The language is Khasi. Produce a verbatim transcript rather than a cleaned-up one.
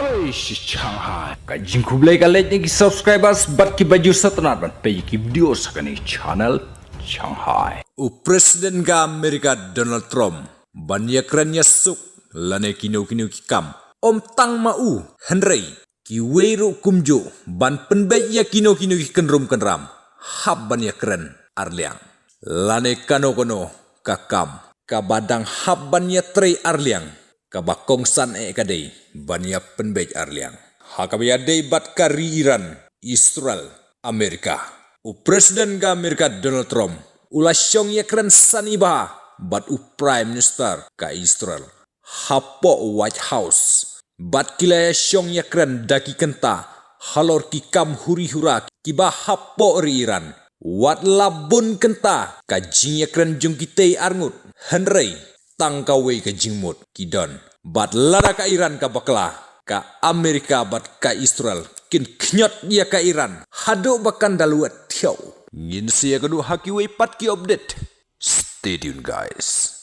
Oi shi Shanghai. Ka jingkhublei ka leit na ki subscribers bad ki ba ju sngewtynnat ban peit ki video sa kane channel Shanghai. U President ka Amerika Donald Trump ban ïakren ïasuk lane kino kino ki kam. Ym tang ma u, hynrei kiwei ruh kumjuh ban pynbeit ïa kino kino ki kynrum kynram hap ban ïakren arliang. Lane kano kano ka kam kaba dang hap ban ïatrei arliang, kaba kongsan eh ka dei ban ïa pynbeit arliang. Ha kaba ïadei bad ka ri Iran, Israel, Amerika, u President ka Amerika Donald Trump u la shong ïakren sani bha bad u Prime Minister ka Israel hapoh White House. Bad ki la ïa shong ïakren da ki kynta halor ki kam huri hura kiba hapoh ri Iran. Wat la bun kynta ka jingïakren jong kitei arngut, hynrei tang kawei ka jingmut ki don. Bad lada ka Iran ka bakla, ka Amerika bad ka Israel kin khñiot ïa ka Iran haduh ba kan da luwet thiaw. Ngin sa ïakynduh ha kiwei pat ki update. Stay tuned, guys.